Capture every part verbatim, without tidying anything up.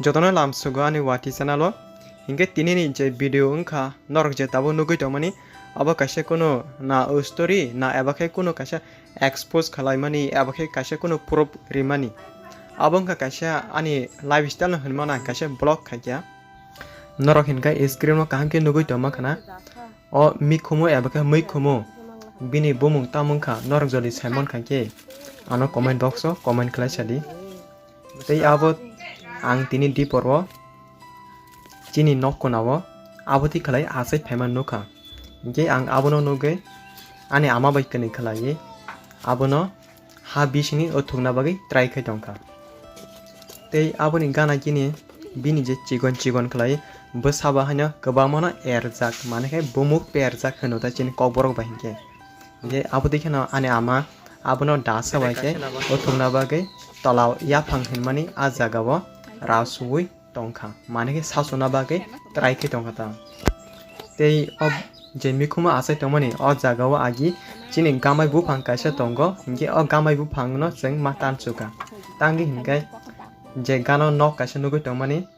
Jotono lamsugo ani wati channel o. Hinkhe tinini je video wngkha, norok je tabuk nugwi tongmani, abo kaisa kunu na story na eba khe kunu kaisa expose khalaimani eba khe kaisa kunu proof rimani. Abo wngkha kaisa ani lifestyle no hinmano ang kaisa vlog khaikha. Norok hinkhe screen o kaham khe nugwi tongma khana. O mikhumu eba khe muikhumu bini bumung tamo wngkha norok jodi saimon kha khe ano comment box o comment khlai sadi. Tei abo ang tini dipor o chini nok kona o abo twi khlai achai phaima nukha. Hinkhe ang abono nugwi ani ama bai kwnwi khlaiwi abono ha bisingni o thukna bagwi try khai tongkha. Tei aboni gana gini bini je chikon chikon khlai bwsa bo haino kwbangmano erjak, mane khe bumuk perjak hwno ta chini kokborok bai hinkhe. Hinkhe abo twi kheno ani ama abono dasa bai khe o thukna bagwi tola yaphang hinmani a jaga o ra suwi tongkha, mane khe sachona bagwi try khe tongkha ta. Tei o je mikhumo achai tongmani o jaga o agi chini gamai buphang kaisa tongo, hinkhe o gamai buphang no chwng ma tansukha. Tangwi hinkhe je gana nok kaisa nugwi tongmani,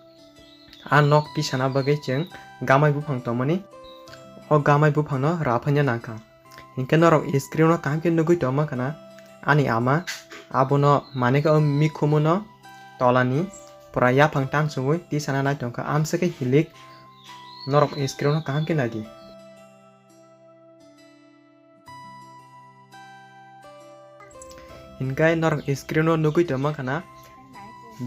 a nok tisana bagwi chwng gamai buphang tongmani, o gamai buphang no raphaina nangkha. Hinkhe norok screen o kaham khe nugwi tongma khana ani ama abono, mane khe o mikhumu no tolani pura yaphang tansugwi tisana nai tongkha, amsa khe hilik norok screen o kaham khe naidi. Hinkhe norok screen o nugwi tongma khana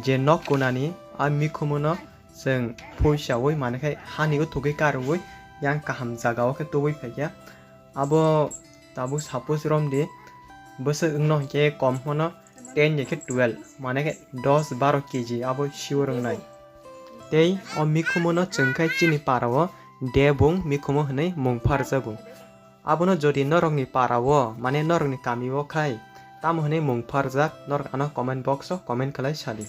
je nok kunani a mikhumu no chwng phuisawi, mane khe hani uthugwi karwi yang kaham jaga o khe tubui phaikha. Abo tabuk suppose romdi bwswk wngno hinkhe kom hwno ten ni khe twelve, mane khe dos baro K G abo sure wngnai. Tei o mikhumu no chwng khe chini para o debung mikhumu hwnwi mung pharjago. Abono jodi norokni para o, mane norokni kami o khai tamo hwnwi mung pharjak, norok ano comment box o comment khlai sadi.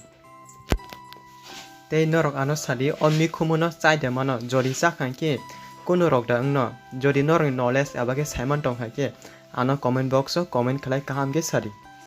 Tei norok ano sadi o mikhumu no chai de mano, jodi chakha khe kunu rok da wngno, jodi norokni knowledge eba khe saiman tongkha khe ano comment box o comment khlai kaham khe sadi.